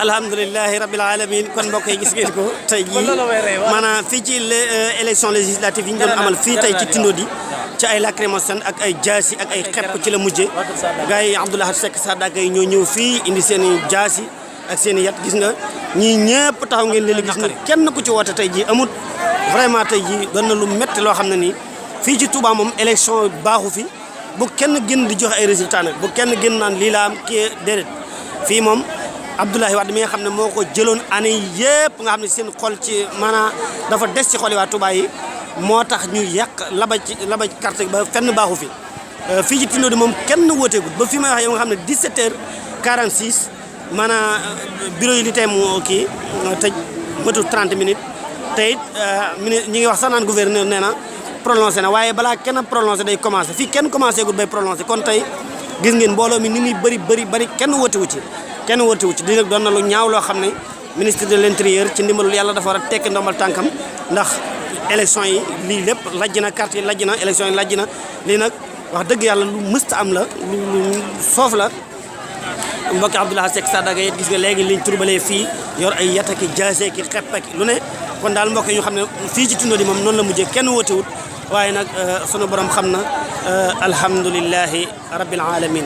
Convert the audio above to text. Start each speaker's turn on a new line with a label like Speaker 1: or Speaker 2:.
Speaker 1: alhamdulilahi rabbil alamin kon mbokk yi gis ngeen ko tey jii maanaam fii ci élection législative yi ñu doon amal fii tey ci Tindodi ci ay lacrymogène ak ay jaasi ak ay xepp ci la mujje gars yi Abdou Lahad Seck Sadaga yi ñoo ñëw fii indi seen i jaasi ak seen i yat gis nga ñii ñëpp taxaw ngeen leen gis nga kenn ku ci woote tey jii amut vraiment tey jii doon na lu métti loo xam ne nii fii ci Touba moom élection baaxu fi bu kenn gën di joxe ay résultats nag bu kenn gën naan lii laa am kii déedéet fii moom Abdoulaye Wade mi nga xam ne moo ko jëloon année yëpp nga xam ne seen xol ci maanaam dafa des ci xol yi waa Touba yi moo tax ñu yàq labaj carte ba fenn baaxu fi fii ci Tindodi moom kenn wooteegul ba fi may wax yow nga xam ne 17h46 maanaam bureau yi li tey mu kii tëj matul 30 minutes te it ñi ngi wax sax naan gouverneur nee na prononcé na waaye balaa kenn prononcé day commencé fii kenn commencé gul bay prononcé kon tey gis ngeen mbooloo mi ni muy bëri kenn wootewu ci di nag doon na lu ñaaw loo xam ne ministre de l'intérieur ci ndimbalul yàlla dafa war a tekki ndombal tànkam ndax élection yi lii lépp lajj na carte yi lajj na élection yi lajj na lii nag wax dëgg yàlla lu mësta am la lu soof la mbokki Abdou Lahad Seck Sadaga yit gis nga léegi liñ turbalee fii yor ay yataki jaase ki xepp ak lu ne kon daal mbokk yi ñu xam ne fii ci Tindodi moom noonu la mujjee kenn wootewut waaye nag sunu borom xam na alhamdulillahi rabbil alamin